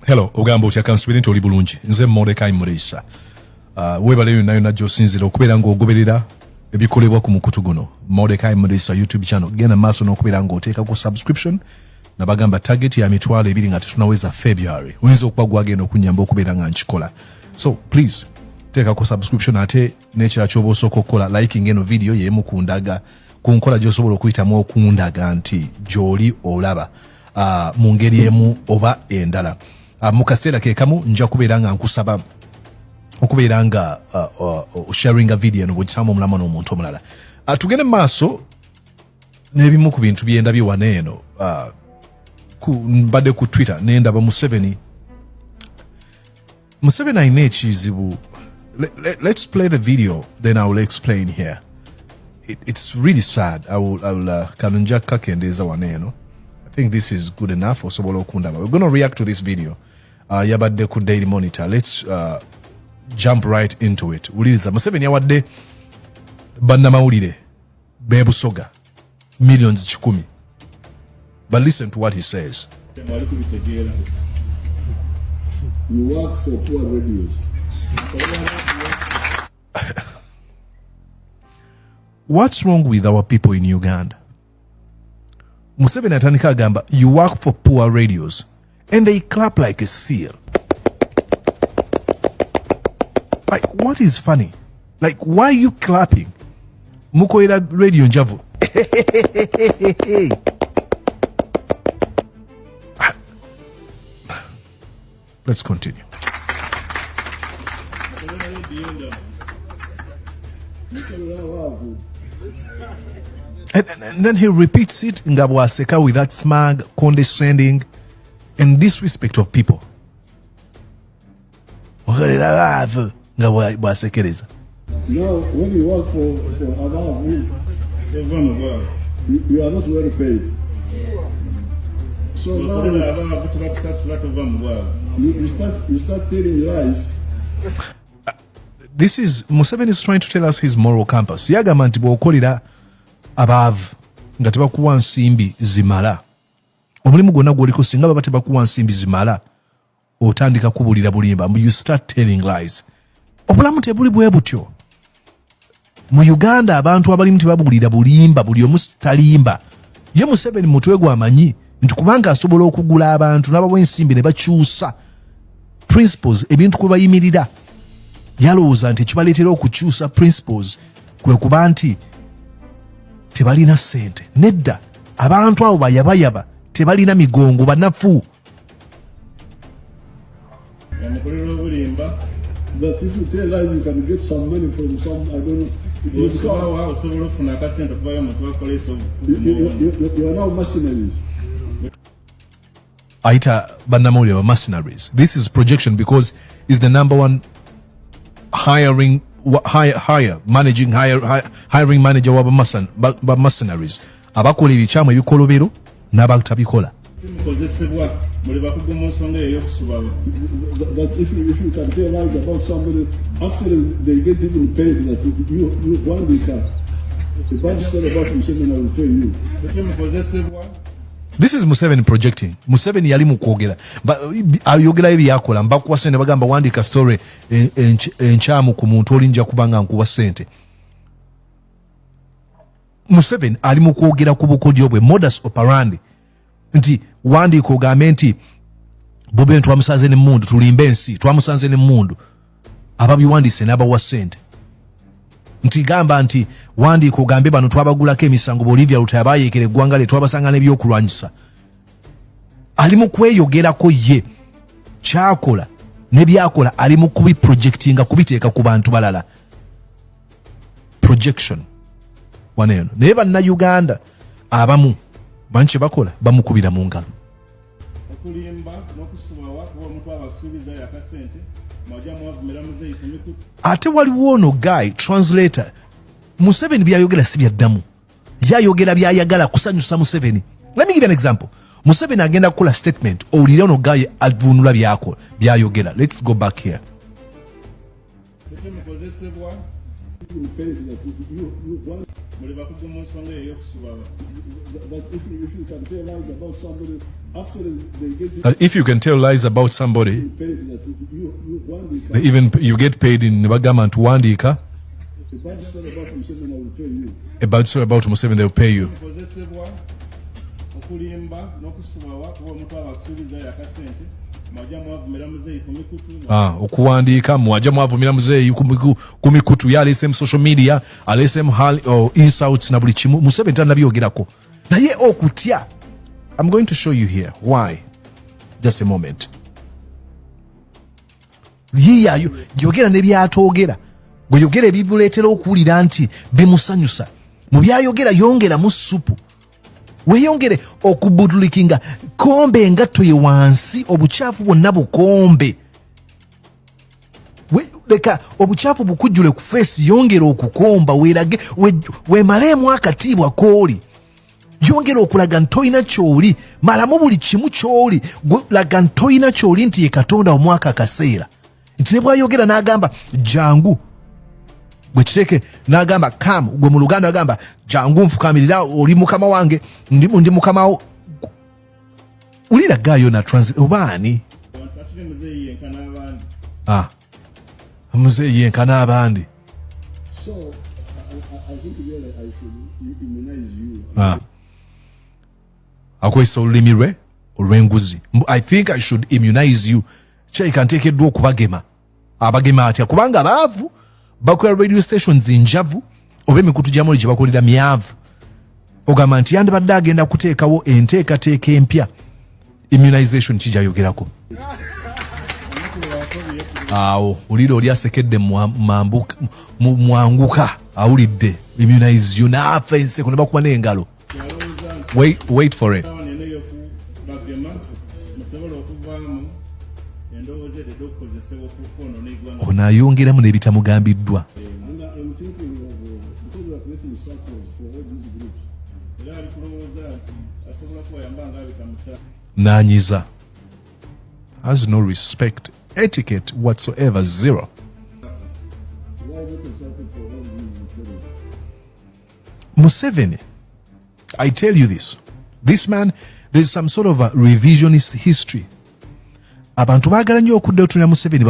Hello, ogamba otya? Kansubire nti oli bulungi. Nze Mordecai Muriisa. Weebale yonna yonna gy'osinzira okubeera ng'ogoberera ebikolebwa ku mukutu guno Mordecai Muriisa YouTube channel. Genda maaso n'okubeera ng'oteekako subscription. Nabagamba target ya 20,000 nga tetunaweza February. Oyinza okuba gwagenda okunyamba okubeera nga nkikola, so please teekako subscription. Ate n'ekirala ky'oba osooka okukola, liking eno video y'emu ku ndaga ku nkola gy'osobola okuyitamu okundaga nti gy'oli olaba mu ngeri emu oba endala. Mu kaseera ke kamu nja kubeera nga nkusaba okubeera nga sharinga video eno bw'ogisanga omulamu n'omuntu omulala. Tugende mu maaso n'ebimu ku bintu byendabye wano eno. Mbadde ku Twitter nendaba Museveni. Museveni alina ekizibu. Let's play the video, then I will explain here. It's really sad. I will kano nja kukakendeeza wano eno. I think this is good enough osobola okundaba. We're gonna react to this video. Yabadde ku Daily Monitor. Let's jump right into it. Wuliriza, Museveni yawadde bannamawulire b'e Busoga millions 100, but listen to what he says. Mwali kubitegeera. You work for poor radios. What's wrong with our people in Uganda? Museveni atandika agamba, "You work for poor radios," and they clap like a seal. Like, what is funny? Like, why are you clapping? Mukolera radio njavu. Let's continue. Mukolera rediyo ndala. Mukolera abaavu. And then he repeats it nga bw'aseka with that smug, condescending and disrespect of people. Mukolera abaavu, nga bw'asekereza. Now, when you work for abaavu, Teva mu bwavu. you are not well paid. So now Okolera abaavu tebakusasula, tova mu bwavu. you start telling lies. This is Museveni is trying to tell us his moral compass. Yagamba nti bw'okolera abaavu nga tebakuwa nsimbi zimala, omulimu gwonna gw'oliko singa baba tebakuwa nsimbi zimala, otandika kubulira bulimba. You start telling lies. Obulamu tebuli bwe butyo mu Uganda. Abantu abalimu tebabulira bulimba, buli omu talimba. Ye Museveni mutwe gwamanyi nti kubanga asobola okugula abantu n'abawa ensimbi ne bakyusa principles, ebintu kwe bayimirira. Yalowooza nti ekibaleetera okukyusa principles kwe kuba nti tebalina ssente. Nedda, abantu abo bayabayaba, tebalina migongo, banafu. Bamukolera obulimba. But if you tell lies, you can get some money from some, I don't know. You, become, Osubawa osobola okufuna akasente okuvayo omuntu akolesa. you are now mercenaries. Ayita bannamawulire ba mercenaries. This is projection because is the number one hiring hire, hire managing hire, hire, hiring manager wa ba mercenaries abakola ebikyamu, ebikolobero n'abatabikola. Mukozesebwa, muli bakugu mu nsonga eyo ey'okusubawa. That if you can tell lies about somebody, after they get even paid, that you one week, a bad story about Museveni, I will pay you. Temukozesebwa. This is Museveni projecting. Museveni yali mu kwogera. Ayogerayo byakola. Mbakuwa sente, bagamba wandika story enkyamu ku muntu oli, nja kubanga nkuwa sente. Museveni ali mu kwogera ku bukodyo bwe, modus operandi, nti wandiika ogambe nti Bobi twamusanze nemmundu, tulimbe ensi twamusanze nemmundu. Ababiwandiise n'abawa sente nti gamba nti wandiika ogambe bano twabagulako emisango, Bolivia Lutaya bayeekera eggwanga lye, twabasanga n'ebyokulwanyisa. Ali mu kweyogerako ye kyakola ne byakola, ali mu kubiprojectinga, kubiteeka ku bantu balala. Projection wano eno. Naye Bannayuganda abamu banki kye bakola, bamukubira mu ngalo. Okulimba n'okusubawa kuba omuntu abasuubizayo akasente, mwajja mwavumira muzeeyi ku mikutu. Ate waliwo ono guy translator. Museveni byayogera si byaddamu, yayogera byayagala kusanyusa Museveni. Let me give you an example. Museveni agenda kukola statement, owulire ono guy avunula byakola, byayogera. Let's go back here. Temukozesebwa. Even paid that you one Muli bakugu mu nsonga eyo ey'okusubawa. That if you can tell lies about somebody after they get That if you can tell lies about somebody paid, that you one week they even you get paid in ne bagamba nti wandiika a bad story about Museveni, I will pay you. A bad story about Museveni, they will pay you. Mukozesebwa okulimba n'okusubawa kuba omuntu aba akusuubizayo akasente mwajja mwavumira muzeeyi ku mikutu. Ah, okuwandiika mwajja mwavumira muzeeyi ku mikutu ye aleesemu social media, aleesemu oh, insults na buli kimu. Museveni tannabyogerako naye okutya. I'm going to show you here why, just a moment. Yiyayo yogera ne byatoogera, gwe yogera ebimuleetera okuwulira nti bimusanyusa. Mu byayogera yongeramu supu, weeyongere okubutulikinga kombe engatto ye wansi, obukyafu bwonna bukombe. Leka obukyafu bukujjule ku feesi, yongera okukomba, weerage, weemaleemu akatiibwa kooli, yongera okulaga nti tolina kyoli, malamu buli kimu kyoli, laga nti tolina kyoli, nti ye Katonda omwaka akaseera nti ne bwayogera n'agamba jangu gwe kiteeke, n'agamba kam gwe mu Luganda agamba jangu nfukamirira, oli mukama wange, ndi mukama wo. Wulira gaayo na translate oba ani? Abantu atuli muzeeyi yenka n'abandi. Ah, muzeeyi yenka n'abandi. So I think really I should immunize you. Ah. Akozesa olulimi lwe olw'enguzi. I think I should immunize you. Kyerika nteekeddwa okubagema. Abagema atya? Kubanga baavu, bakola radio stations njavu oba emikutu gyamuli gye bakolera myavu. Ogamba nti yandibadde agenda kuteekawo enteekateeka empya. Immunization kijayogerako awo. Wulira oli asekedde mwanguka, awulidde immunize you n'afa enseko ne bakuba n'engalo. Yalowooza nti Wait, wait for it. sawa nene ey'okubagema musobole okuvaamu endowooza eryo ed'okukozesebwa okwonoona eggwanga. Ono ayongeramu n'ebitamugambiddwa. And I am thinking of, because we are creating circles for all these groups. Era ali kulowooza nti asobola kubayamba ng'abika musa. Nanyiza has no respect, etiquette whatsoever, zero. Why not a circle for all these fellows? Museveni, I tell you this, this man, there's some sort of a revisionist history. Abantu baagala nnyo okudda otunula Museveni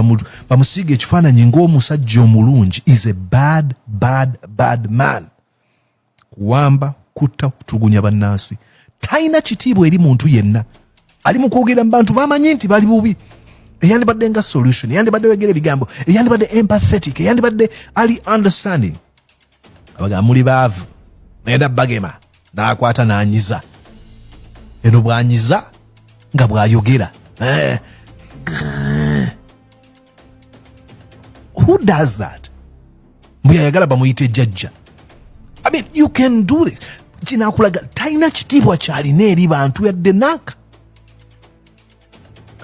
bamusiiga ekifaananyi ng'omusajja omulungi. Is a bad, bad, bad man. Kuwamba, kutta, kutugunya bannansi, talina kitiibwa eri muntu yenna. Ali mu kwogera mu bantu bamanyi nti bali bubi. Eyandibadde nga solution, eyandibadde wegera ebigambo, eyandibadde empathetic, eyandibadde ali understanding, abagamba muli baavu, naye bagema n'akwata n'anyiza. Eno bw'anyiza nga bw'ayogera. Eh. Who does that? Mbu yayagala bamuyite jjajja. I mean, you can do this. Kinakulaga talina kitiibwa kyalina eri bantu yadde naaka.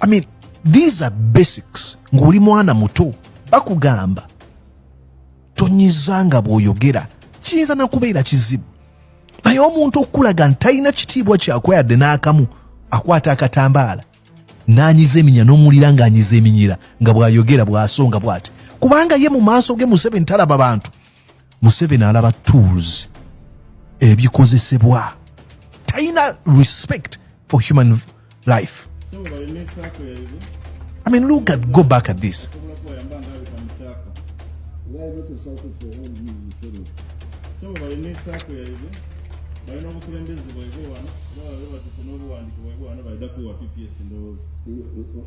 I mean, these are basics. Ng'oli mwana muto bakugamba tonyizanga bw'oyogera, kiyinza nakubeera kizibu, naye omuntu okukulaga nti talina kitiibwa kyakweyadde n'akamu, akwata akatambaala n'anyiza eminya n'omuwulira ng'anyiza eminyira nga bw'ayogera bw'asonga bw'ati, kubanga ye mu maaso ge Museveni talaba bantu. Museveni alaba tools, ebikozesebwa. Talina respect for human life. Sebo balina esaako yaibwe. I mean, look at, go back at this. Asobola kubayamba ng'abika musaako. Why not a circle for all these fellows? Sebo balina esaako yaibwe, balina obukulembeze bwaibwe wano era babe batuuse n'obuwandiiko bwaibwe wano balida kuwa PPS ndowooza.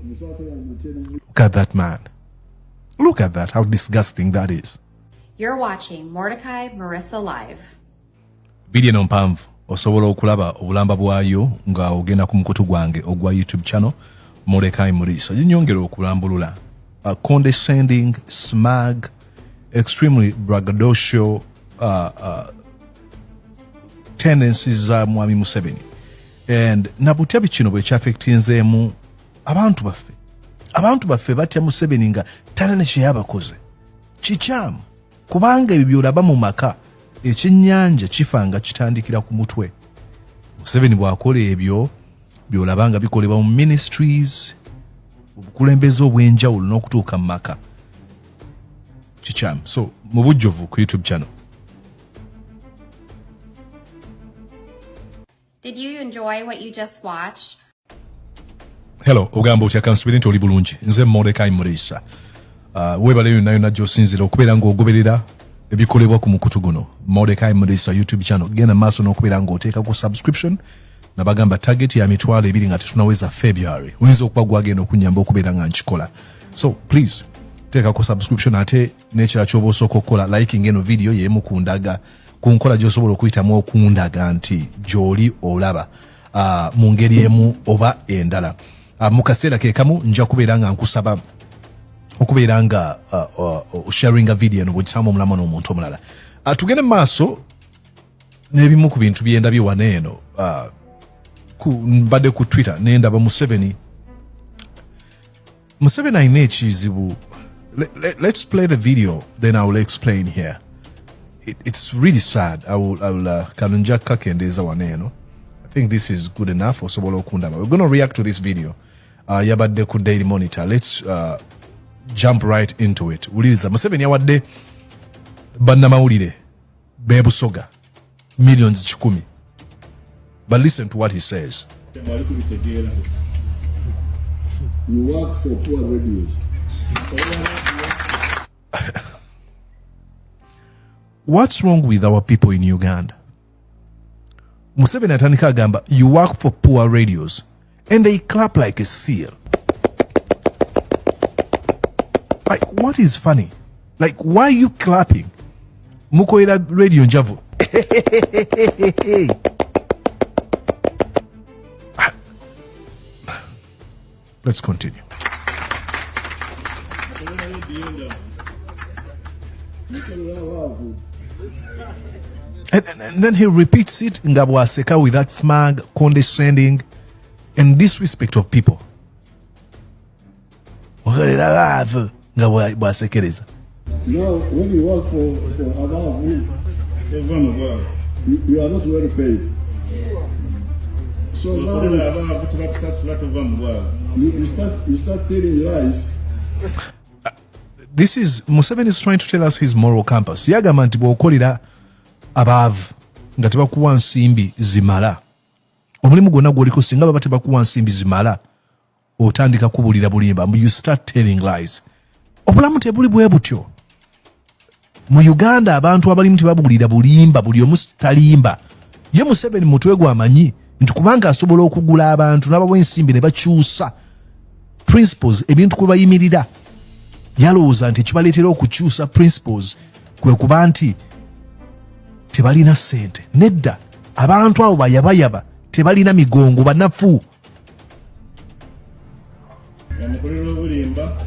Musako yange tena. Look at that man. Look at that, how disgusting that is. You're watching Mordecai Marissa Live. Video eno mpanvu, osobola okulaba obulamba bwayo nga ogenda ku mukutu gwange ogwa YouTube channel, Mordecai Murisa. Ginyongera okulambulula condescending, smug, extremely braggadocio tendencies za mwami Museveni and nabutya kino bwe kyaffectinzeemu abantu baffe. Abantu baffe batya Museveni nga talina ne kyeyabakoze kikyamu, kubanga ebyo byolaba mu maka, ekyennyanja kifa nga kitandikira ku mutwe. Museveni bw'akola ebyo byolaba nga bikolebwa mu ministries, obukulembeze obw'enjawulo n'okutuuka mu maka, kikyamu. So mu bujjuvu ku YouTube channel. Did you enjoy what you just watched? Hello, ogamba otya? Kansubire nti oli bulungi. Nze Mordecai Muriisa. Weebale yonna yonna gy'osinzira okubeera ng'ogoberera ebikolebwa ku mukutu guno Mordecai Muriisa YouTube channel. Genda maaso n'okubeera ng'oteekako subscription. Nabagamba target ya 20,000 nga tetunaweza February. Oyinza okuba gwagenda okunyamba okubeera nga nkikola, so please teekako subscription. Ate n'ekirala ky'oba osooka okukola, liking eno video y'emu ku ndaga ku nkola gy'osobola okuyitamu okundaga nti gy'oli olaba mu ngeri emu oba endala. Mu kaseera ke kamu nja kubeera nga nkusaba okubeera nga sharinga video eno bw'ogisanga omulamu n'omuntu omulala. Tugende mu maaso n'ebimu ku bintu byendabye wano eno. Mbadde ku Twitter nendaba Museveni. Museveni alina ekizibu. Let's play the video, then I will explain here. It's really sad. I will kano nja kukakendeeza wano eno. I think this is good enough osobola okundaba. We're gonna react to this video. Yabadde ku Daily Monitor. Let's jump right into it. Wuliriza, Museveni yawadde bannamawulire b'ebusoga millions 100, but listen to what he says. Mwali kubitegeera. You work for poor radios. What's wrong with our people in Uganda? Museveni atandika agamba, "You work for poor radios," and they clap like a seal. Like, what is funny? Like, why are you clapping? Mukolera radio njavu. Let's continue. Mukolera rediyo njavu. Mukolera abaavu. And then he repeats it nga bw'aseka with that smug, condescending, and disrespect of people. Mukolera abaavu nga bw'asekereza. Now, when you work for abaavu, Tova mu bwavu. you are not well paid. So now Okolera abaavu tebakusasula tova mu bwavu. you start telling lies. This is Museveni is trying to tell us his moral compass. Yagamba nti bw'okolera abaavu nga tebakuwa nsimbi zimala, omulimu gwonna gw'oliko singa baba tebakuwa nsimbi zimala, otandika kubulira bulimba. You start telling lies. Obulamu tebuli bwe butyo mu Uganda. Abantu abalimu tebabulira bulimba, buli omu talimba. Ye Museveni mutwe gwamanyi nti kubanga asobola okugula abantu n'abawa ensimbi ne bakyusa principles, ebintu kwe bayimirira. Yalowooza nti ekibaleetera okukyusa principles kwe kuba nti tebalina ssente. Nedda, abantu abo bayabayaba, tebalina migongo, banafu. Mukolera obulimba.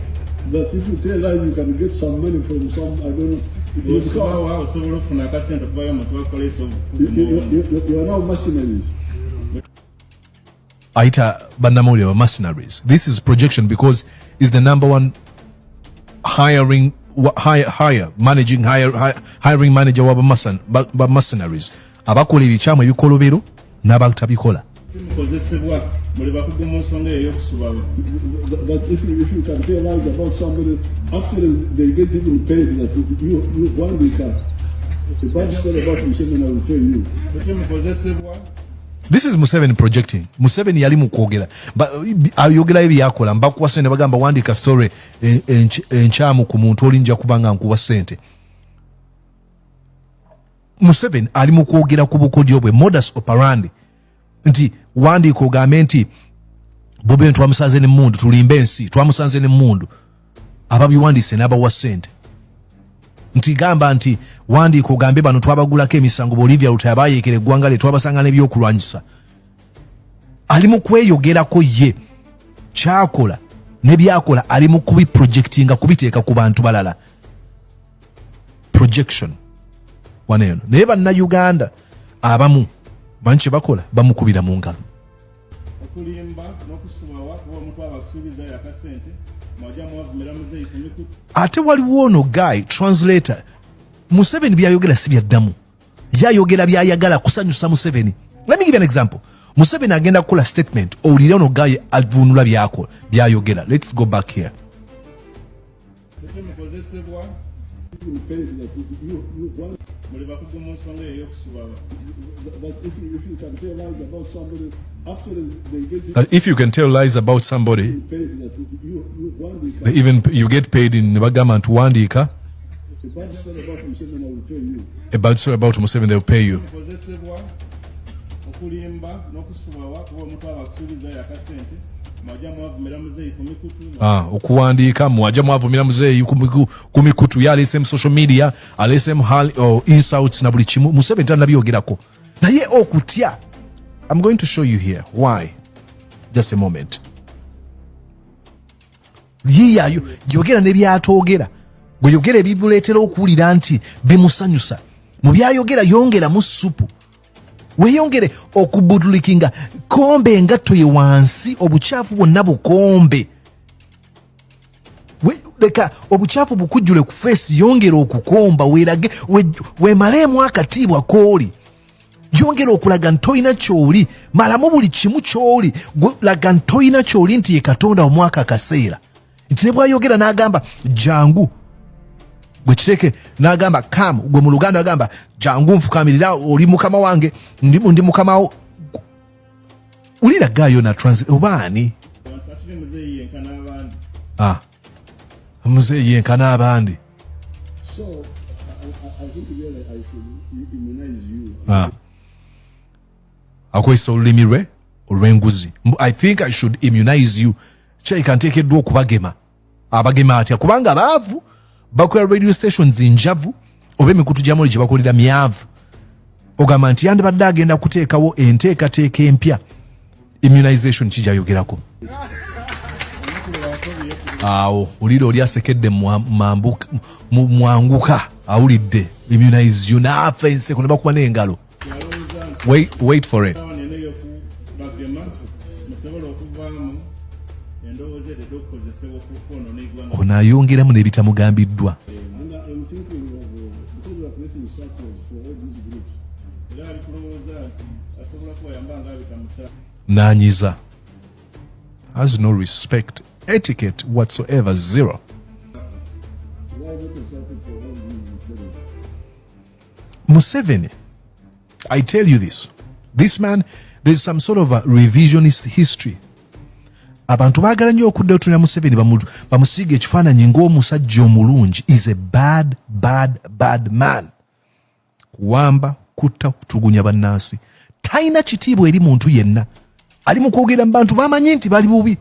That if you tell lies, you can get some money from some, I don't know. You, become, Osubawa osobola okufuna akasente okuvayo omuntu bakolesa. you are now mercenaries. Ayita bannamawulire ba mercenaries. This is projection because is the number one hiring hire, hire managing hire, hire, hiring manager wa ba mercenaries abakola ebikyamu, ebikolobero n'abatabikola. Mukozesebwa muli bakugu mu nsonga eyo ey'okusubawa. That if you can tell lies about somebody, after they get even paid, that you one week, a bad story about Museveni, I will pay you. Kuki mukozesebwa? This is Museveni projecting. Museveni yali mu kwogera, ayogerayo byakola. Mbakuwa sente, bagamba wandika story enkyamu ku muntu oli, nja kubanga nkuwa sente. Museveni ali mu kwogera ku bukodyo bwe, modus operandi, nti wandiika ogambe nti Bobi twamusanze nemmundu, tulimbe ensi twamusanze nemmundu. Ababiwandiise n'abawa sente nti gamba nti wandiika ogambe bano twabagulako emisango, Bolivia Lutaya bayeekera eggwanga lye, twabasanga n'ebyokulwanyisa. Ali mu kweyogerako ye kyakola ne byakola, ali mu kubiprojectinga, kubiteeka ku bantu balala, projection wano eno. Naye Bannayuganda abamu manyi kye bakola, bamukubira mu ngalo. Okulimba n'okusubawa kuba omuntu aba akusuubizayo akasente mwajja mwavumira muzeeyi ku mikutu. Ate waliwo ono guy translator. Museveni byayogera si byaddamu, yayogera byayagala kusanyusa Museveni. Let me give you an example. Museveni agenda kukola statement, owulire ono guy avunula byakola, byayogera. Let's go back here. Kuki mukozesebwa? Even paid that you one Muli bakugu mu nsonga eyo ey'okusubaba. That if you can tell lies about somebody after they get That if you can tell lies about somebody, paid, that you wandiika they even you get paid in ne bagamba nti wandiika a bad story about Museveni, I will pay you. A bad story about Museveni, they will pay you. Mukozesebwa okulimba n'okusubawa kuba omuntu aba akusuubizaayo akasente mwajja mwavumira muzeeyi ku mikutu. Ah, okuwandiika mwaja mwavumira muzeeyi ku mikutu ye aleesemu social media, aleesemu oh, insults na buli kimu. Museveni tanabyogerako naye okutya. I'm going to show you here why. Just a moment. Yiyayo yogera ne byatoogera, gwe yogera ebimuleetera okuwulira nti bimusanyusa. Mu byayogera yongeramu supu, weeyongere okubutulikinga kombe engatto ye wansi, obukyafu bwonna bukombe. Leka obukyafu bukujjule ku face, yongera okukomba, weerage, weemaleemu akatiibwa kooli, yongera okulaga nti tolina kyoli, malamu buli kimu kyoli, laga nti tolina kyoli, nti ye Katonda omwaka akaseera nti ne bwayogera n'agamba jangu gwe kireke, n'agamba kam gwe mu Luganda agamba jangu nfukamirira, oli mukama wange, ndi mukama wo. Wulira gaayo na translate oba ani? Abantu atuli muzeeyi yenka n'abandi. Ah, muzeeyi yenka n'abandi. So I think really I should immunize you. Ah. Akozesa olulimi lwe olw'enguzi. I think I should immunize you. Kyalika nteekeddwa okubagema. Abagema atya? Kubanga baavu, bakola radio stations njavu oba emikutu gyamuli gye bakolera myavu. Ogamba nti yandibadde agenda kuteekawo enteekateeka empya. Immunization kijayogerako awo. Wulira oli asekedde mwanguka, awulidde immunize you n'afa enseko ne bakuba n'engalo. Yalowooza nti Wait, wait for it. awo nene ey'okubagema musobole okuvaamu endowooza eryo ed'okukozesebwa okwonoona eggwanga. Ono ayongeramu n'ebitamugambiddwa. And I am thinking of, because we are creating circles for all these groups. Era ali kulowooza nti asobola kubayamba nga abita musa. Nanyiza has no respect, etiquette whatsoever, zero. Why not a circle for all these fellows? Museveni, I tell you this, this man, there's some sort of a revisionist history. Abantu baagala nnyo okudda otunula Museveni bamusiiga ekifaananyi ng'omusajja omulungi. Is a bad, bad, bad man. Kuwamba, kutta, kutugunya bannansi, talina kitiibwa eri muntu yenna. Ali mu kwogera mu bantu bamanyi nti bali bubi.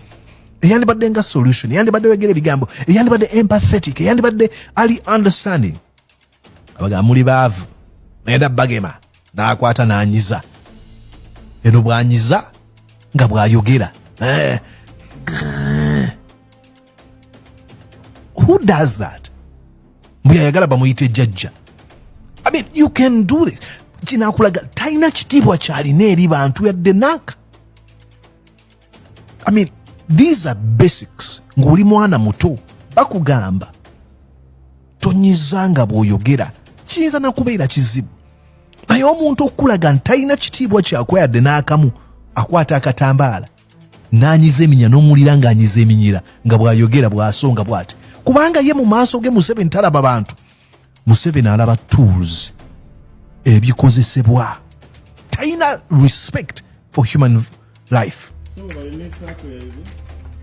Eyandibadde nga solution, eyandibadde wegera ebigambo, eyandibadde empathetic, eyandibadde ali understanding, abagamba muli baavu, naye bagema n'akwata n'anyiza. Eno bw'anyiza nga bw'ayogera. Eh. Who does that? Mbu yayagala bamuyite jjajja. I mean, you can do this. Kinakulaga talina kitiibwa kyalina eri bantu yadde naaka. I mean, these are basics. Ng'oli mwana muto bakugamba tonyizanga bw'oyogera, kiyinza nakubeera kizibu, naye omuntu okukulaga nti talina kitiibwa kyakweyadde n'akamu, akwata akatambaala n'anyiza eminya n'omuwulira ng'anyiza eminyira nga bw'ayogera bw'asonga bw'ati, kubanga ye mu maaso ge Museveni talaba bantu. Museveni alaba tools, ebikozesebwa. Talina respect for human life. So balina eSACCO yaibwe.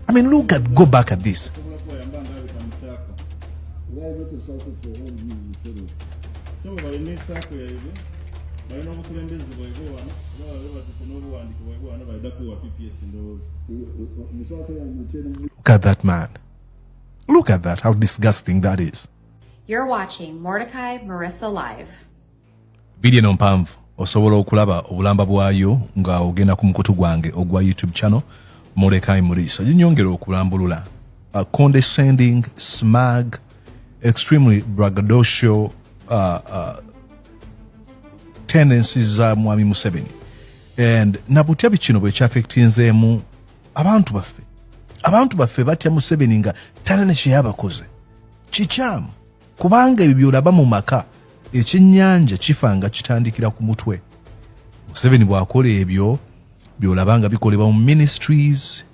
I mean, look at, go back at this. Asobola kubayamba nga abita mu SACCO. Why not a circle for all these fellows? So balina eSACCO yaibwe, balina obukulembeze bwaibwe wano era babe batuuse n'obuwandiike bwaibwe wano balida kuwa PPS ndowooza. Mu SACCO yange kyena. Look at that man. Look at that, how disgusting that is. You're watching Mordecai Marissa Live. Vidiyo eno mpanvu, osobola okulaba obulamba bwayo nga ogenda ku mukutu gwange ogwa YouTube channel, Mordecai Murisa. Ginyongera okulambulula condescending, smug, extremely braggadocio tendencies za mwami Museveni and nabutya bikino bwe kyaffectinzeemu abantu baffe. Abantu baffe batya Museveni nga talina ne kyeyabakoze kikyamu, kubanga ebyo byolaba mu maka, ekyennyanja kifa nga kitandikira ku mutwe. Museveni bw'akola ebyo byolaba nga bikolebwa mu ministries,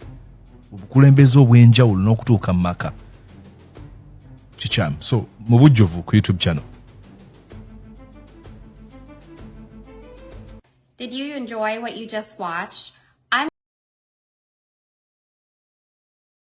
obukulembeze obw'enjawulo n'okutuuka mu maka, kikyamu. So mu bujjuvu ku YouTube channel. Did you enjoy what you just watched?